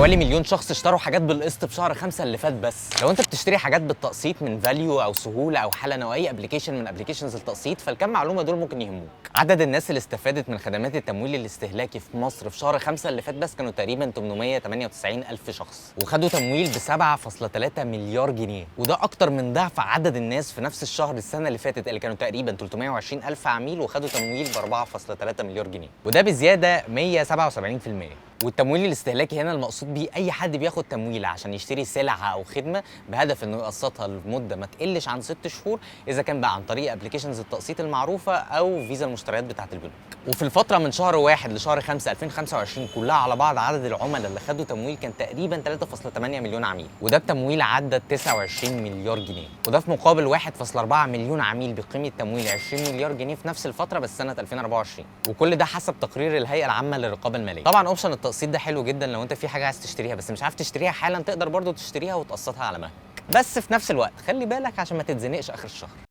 حوالي مليون شخص اشتروا حاجات بالقسط في شهر 5 اللي فات. بس لو انت بتشتري حاجات بالتقسيط من فاليو او سهولة او حالا او اي application من applications التقسيط، فالكم معلومة دول ممكن يهموك. عدد الناس اللي استفادت من خدمات التمويل الاستهلاكي في مصر في شهر 5 اللي فات بس كانوا تقريبا 898 الف شخص، وخدوا تمويل ب 7.3 مليار جنيه، وده اكتر من ضعف عدد الناس في نفس الشهر السنة اللي فاتت اللي كانوا تقريبا 320 الف عميل وخدوا تمويل ب 4.3 مليار جنيه، وده بزيادة 177%. والتمويل الاستهلاكي هنا المقصود بيه اي حد بياخد تمويل عشان يشتري سلعه او خدمة بهدف انه يقسطها لمدة ما تقلش عن 6 شهور، اذا كان بقى عن طريق applications التقسيط المعروفة او فيزا المشتريات بتاعه البنوك. وفي الفترة من شهر 1 لشهر 5 2025 كلها على بعض، عدد العملاء اللي خدوا تمويل كان تقريبا 3.8 مليون عميل، وده بتمويل عدى 29 مليار جنيه، وده في مقابل 1.4 مليون عميل بقيمة تمويل 20 مليار جنيه في نفس الفترة بس سنة 2024، وكل ده حسب تقرير الهيئة العامة للرقابة الماليه. طبعا option التقسيط ده حلو جدا لو انت في حاجة عايز تشتريها بس مش عارف تشتريها حالا، تقدر برضو تشتريها وتقسطها على مهلك، بس في نفس الوقت خلي بالك عشان ما تتزنقش اخر الشهر.